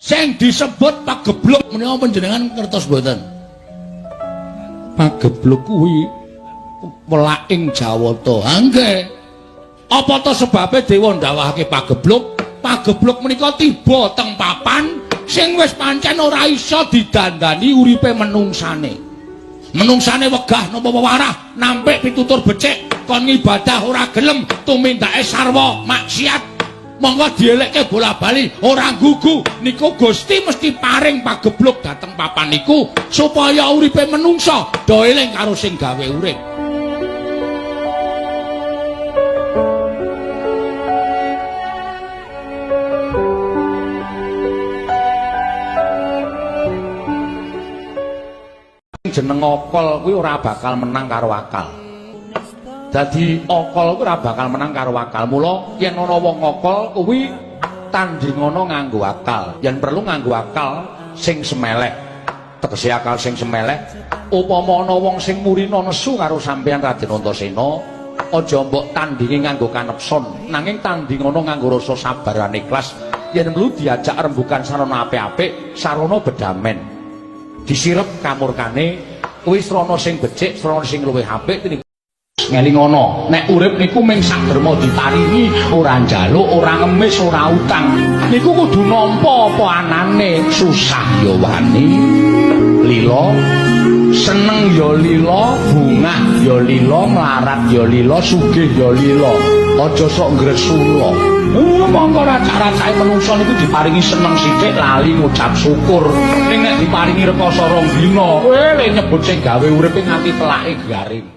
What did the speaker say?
Sing disebut pagebluk menika panjenengan ngertos mboten? Pagebluk kuwi welaking Jawata. Ha nggih. Apa ta sebabe dewa ndawahake pagebluk? Pagebluk menika tiba teng papan sing wis pancen ora iso didandani uripe menungsane. Menungsane wegah napa wewarah, nampik pitutur becik, kon ngibadah ora gelem, tumindake sarwa maksiat. Monggo dielekke bola-bali ora gugu niku Gusti mesti paring pagebluk dhateng papan niku supaya uripe menungsa do eling karo sing gawe urip. Jeneng akal kuwi ora bakal menang karo akal. Dadi akal kuwi ora bakal menang karo akal. Mula yen ana wong akal kuwi tandingana nganggo akal. Yen perlu nganggo akal sing semeleh. Tegese akal sing semeleh, upama ana wong sing murina nesu karo sampeyan Raden Antasena, aja mbok tandingi nganggo kanepson, nanging tandingana nganggo rasa sabar lan ikhlas. Yen perlu diajak rembukan sarana apik-apik, sarana bedamen. Disirep kamurkane kuwi srana sing becik, srana sing luwih apik. Ngelingono, nek urip niku mung saderma diparingi, ora njaluk, ora ngemis, ora utang. Niku kudu nampa apa anane, susah ya wani, lila, seneng ya lila, bungah ya lila, mlarat ya lila, sugih ya lila. Aja sok ngresula. Mongko racak-racake menungsa niku diparingi seneng sithik lali ngucap syukur. Ning nek diparingi rekoso rong dina, le nyebut sing gawe uripe nganti telake garing.